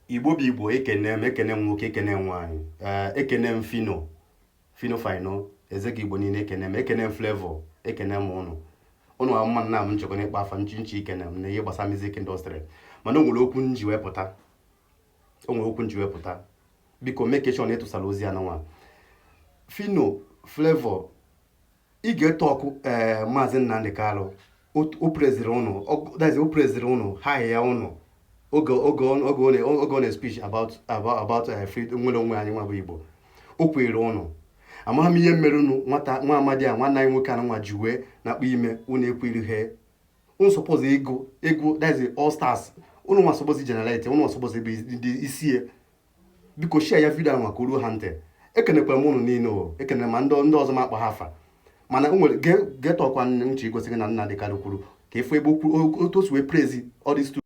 Igbo bụ Igbo, ekene m, ekene m nwoke, ekene m nwaanyị. Ee, ekene m Phyno, Phyno Fino Ezeke, Igbo niile, ekene m, ekene m Flavour, ekene m ụnụ. Ụnụ mma nna m nchekwa n'ịkpa afa nchi nchi. Ikene m na ihe gbasara music industry, mana o nwere okwu nji wee pụta, o nwere okwu nji wee pụta. Biko, make sure na ịtụsara ozi ya nwa Phyno, Flavour. Ị ga-eto ọkụ. Ee, Maazị Nnamdi Kanu o preziri ụnụ, that is, o preziri ụnụ ha ya ụnụ oge ọ na-speech about freedom, nwere onwe anyị nwa bụ Igbo. O kwere ụnụ. Amaghị m ihe mere unu nwata nwa amadi a, nwanne anyị nwoke a nwa ji wee na-akpọ ime unu ekwere ha. Unu suppose ego ego, that is, all stars. Unu nwa suppose generate, unu nwa suppose bụ ndị isi. Biko, share ya video ahụ maka o ruo ha ntị. Ekenekwara m unu niile o ekenere ma ndị ọzọ m akpọ ha afa, mana o nwere getọkwa nche igosi gị na Nnamdi Kanu kwuru ka efu ebe okwu otu o si wee praise all these two.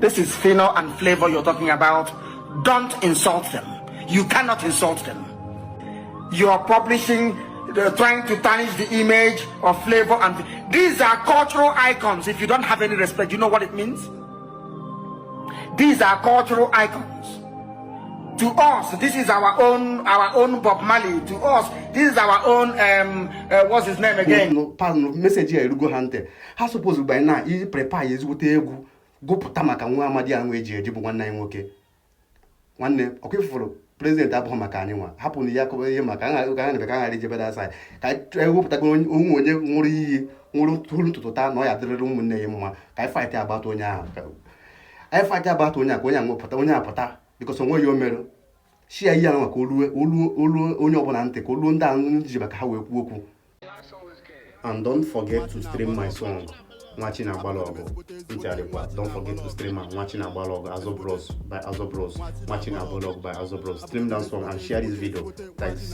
This is Phyno and Flavour you're talking about. Don't insult them. You cannot insult them. You are publishing, trying to tarnish the image of Flavour, and these are cultural icons. If you don't have any respect, you know what it means? These are cultural icons. To us, this is our own Bob Marley. To us, this is our own what's his name again? Message ya erugo ha ntị. Ha suppose by now iji prepare ya ezigbote egwu gụpụta maka nwa amadi ahụ eji eji bụ nwanne anyị nwoke. Nwanne, ọkwa ifuru president abụghị maka anyị nwa. Hapụ na ya akọba ihe maka ka ha ka ghara ijebe that side, ka ewepụtago onwe onye nwụrụ iyi nwụrụ tụrụ ntutu taa na ọ ya dịrịrị ụmụnne ya mma. Ka anyị fight agbata onye ahụ, anyị fight agbata onye a, ka onye a nwepụta, onye a pụta, because onwe ya o merụ. Share ihe ahụ maka oluo onye ọbụla ntị, ka oluo ndị ahụ ji maka ha wee kwuo okwu. And don't forget to stream my song, Nwachi na-agbala ọgụ. Ntị adịkwa. Don't forget to stream am, Nwachi na-agbala ọgụ, Azo Bros by Azo Bros. Nwachi na-agbala ọgụ by Azo Bros. Stream that song and share this video. Thanks.